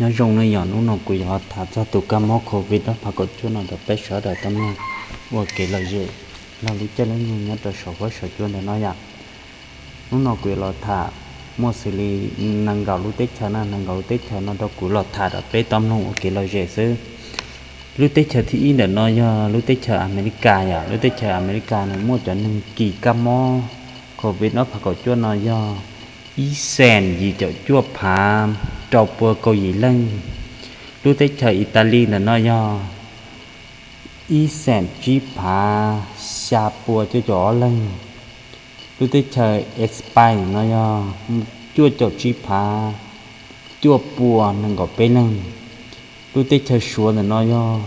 Nyob zoo no yom, hnub no kuv yuav los tham txog tus kab mob covid ob phav kaum cuaj no rau peb sawv daws tau mloog ua kev lom zem, log lub caij lub nyoog nyob rau saum huab saum cua ntawm no yom. Hnub no kuv yuav los tham muaj xws li nees nkaum lub teb chaws na, nees nkaum lub teb chaws no rau kuv los tham rau peb tau mloog ua kev lom zem xwb. Lub teb chaws thib ib ntawm no yog lub teb chaws Amelikas yom. Lub teb chaws Amelikas nws muaj cov neeg kis kab mob covid ob phav kaum cuaj no yog ib xees yim caum cuaj phav rau pua kaum yim leej. Lub teb chaws Italis ntawm no yog ib xees tsib phav xya pua cuaj caum ob leeg. Lub teb chaws España no yog cuaj caum tsib phav cuaj pua nees nkaum peb leeg. Lub teb chaws Suav ntawm no yog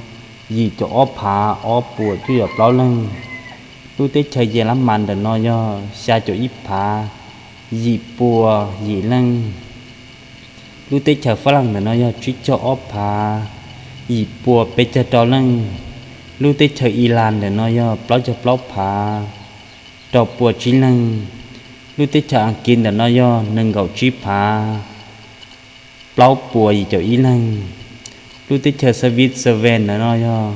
yim caum ob phav ob pua cuaj caum plaub leeg. Lub teb chaws Yelamas ntawm no yog xya caum ib phav yim pua yim leej. Lub teb chaws Falaas ntawm no yog tsib caug ob phav yim pua peb caug rau leej. Lub teb chaws Ilas ntawm no yog plaub caug plaub phav rau pua tsib leeg. Lub teb chaws Askiv ntawm no yog nees nkaum tsib phav plaub pua yim caum ib leeg. Lub teb chaws Switzerland ntawm no yog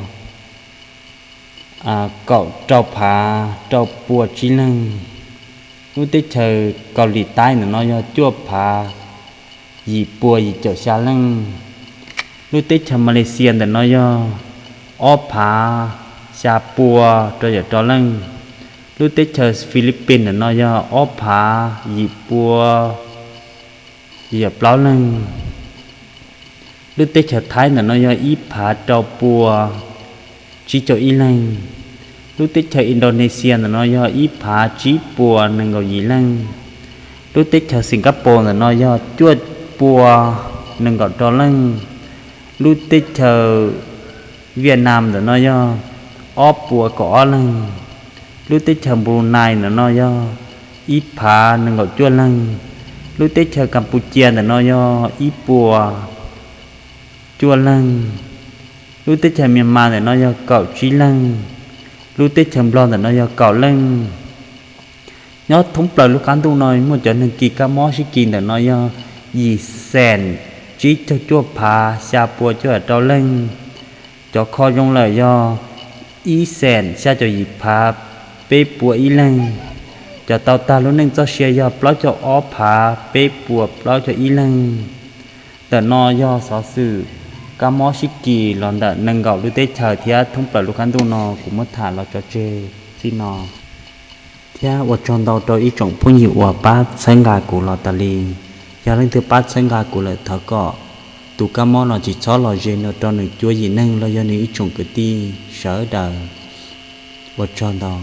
kaum rau phav rau pua tsib leeg. Lub teb chaws Kaus Lim Taib ntawm no yog cuaj phav yim pua yim caum xya leej. Lub teb chaws Malaysia ntawm no yog ob phav xya pua rau caum rau leej. Lub teb chaws Philippines ntawm no yog ob phav yim pua yim caum plaub leej. Lub teb chaws Thaib ntawm no yog ib phav rau pua tsib caug ib leeg. Lub teb chaws Indonesia ntawm no yog ib phav tsib pua nees nkaum yim leej. Lub teb chaws Singapore ntawm no yog cuaj pua nees nkaum rau leej. Lub teb chaws Vietnam ntawm no yog ob pua kaum ob leeg. Lub teb chaws Brunei ntawm no yog ib phav nees nkaum cuaj leeg. Lub teb chaws Kampuchia ntawm no yog ib pua cuaj leeg. Lub teb chaws Myanmar ntawm no yog kaum tsib leeg. Lub teb chaws Nplog ntawm no yog kaum leej. Nyob thoob plaws lub qab ntuj no muaj cov neeg kis kab mob sib kis ntawm no yog yim xees tsib caug cuaj phav xya pua cuaj caum rau leej. Cov kho zoo lawm yog ib xees xya caum yim phav peb pua ib leeg. Cov tau tag lub neej txoj sia yog plaub caug ob phav peb pua plaub caug ib leeg. Ntawm no yog xov xwm kab mob sib kis los ntawm nees nkaum lub teb chaws thiab thoob plaws lub qab ntuj no kuv muab tham los tso tseg txij no. Thiab ua tsaug ntau rau ib tsoom phooj ywg uas pab txhawb nqa kuv los tas li. Yog leej twg pab txhawb nqa kuv lawm thov kom tus kab mob no tsis txhob los ze no rau nws cuab yim neeg los yog nws ib tsoom kwv tij sawv daws. Ua tsaug ntau.